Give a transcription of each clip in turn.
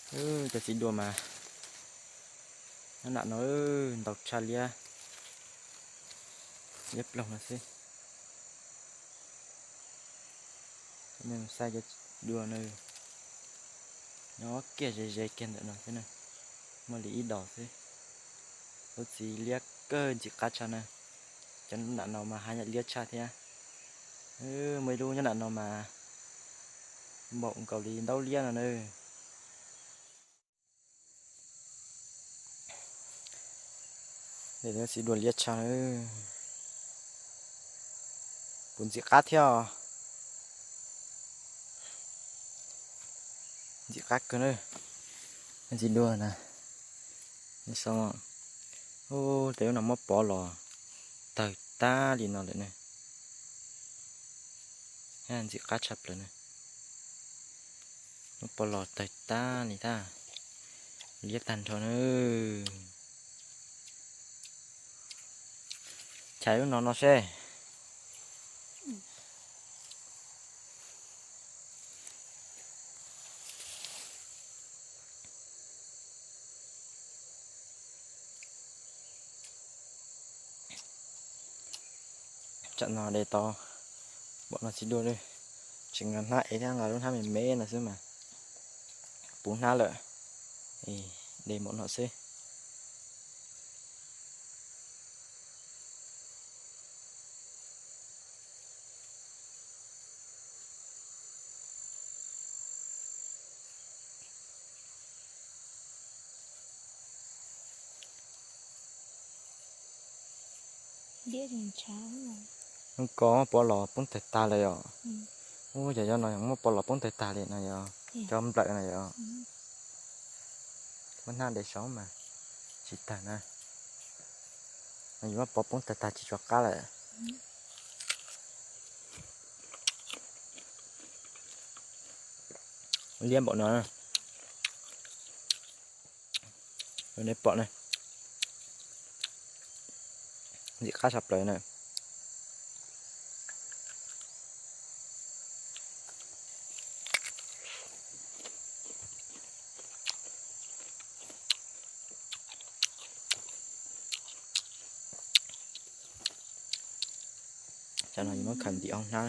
Cov txiv duas mas nyob nram no ntau tshaj liab, liab ploog no xwb. Cov nej mus saib cov txiv duas no nyob kiag ze ze kiag ntawm no xwb na, muaj li ib dos xwb. Lub txiv liab kawg ntxim qab tshaj na. Cov nram no mas haj yam liab tshaj thiab. Muaj ib lub nyob nram no mas npaum nkaus li ntaub liab no na. Txiv duas liab tshaj, puv ntxim qab thiab os. Ntxim qab kawg na. Txiv duas na, tes lub no muab pov los tawg tag li no lawm na. Ntxim qab tshaj plaws na. Muab pov los tawg tag li tag, liab tag nrho na. Chais lub no no seb. Tsam no de tau npaum no txiv duas li, tseem nqa hnab ev thiab, nqa lub hnab me me no xwb mas puv hnab lawm. De npaum no xwb. Ub, ko muab pov los poob tawg tag li os. Ub, yog no muab pov los poob tawg tag li no yog, cov nplawm no yog. Muab hnab de saum mas tsis tawg na. Yus muab pov poob tawg tag tsis tshua qab lawm. Liab npaum no, nej pom ne, ntxim qab tshaj plaws na. Tsam no yus muab khaws ntim hauv hnab,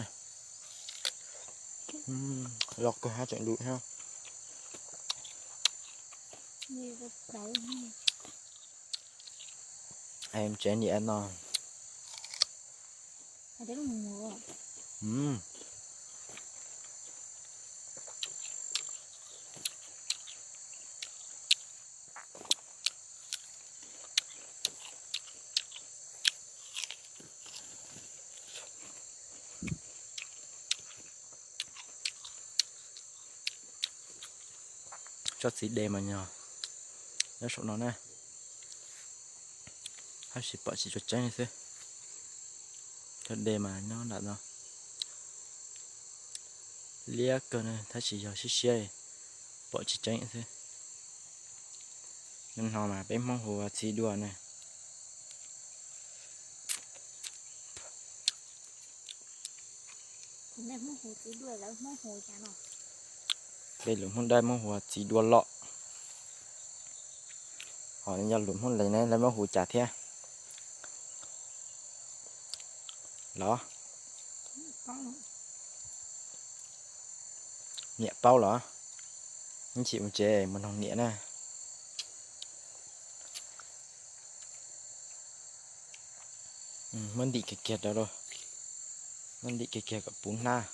loj kawg hab tseem lus thiab. Tsev niam no. Tsob txiv de mas nyob saum no na, tab sis pom tsis tseeb xwb. Tsob de mas nyob nram no, liab kawg na, tab sis yog siab siab pom tsis tseeb xwb. Nyob no mas peb Hmoob hu ua txiv duas na. Peb lus Hmoob Dawb muab hu ua txiv duas loj. Ho yog lus Hmoob Leeg ne lawv muab hu cas thiab? Los, niam paub los? Ib chim mus tsev mus noog niam na. Muab ntim kiag kiag rau, muab ntim kiag kiag kom puv hnab.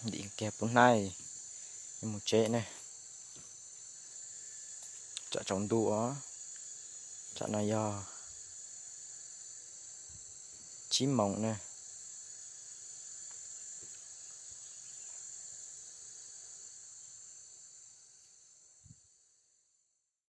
Ntim kiag puv hnab, mus tsev ne. Tsam tsaus ntuj os, tsam no yog tsib moos na.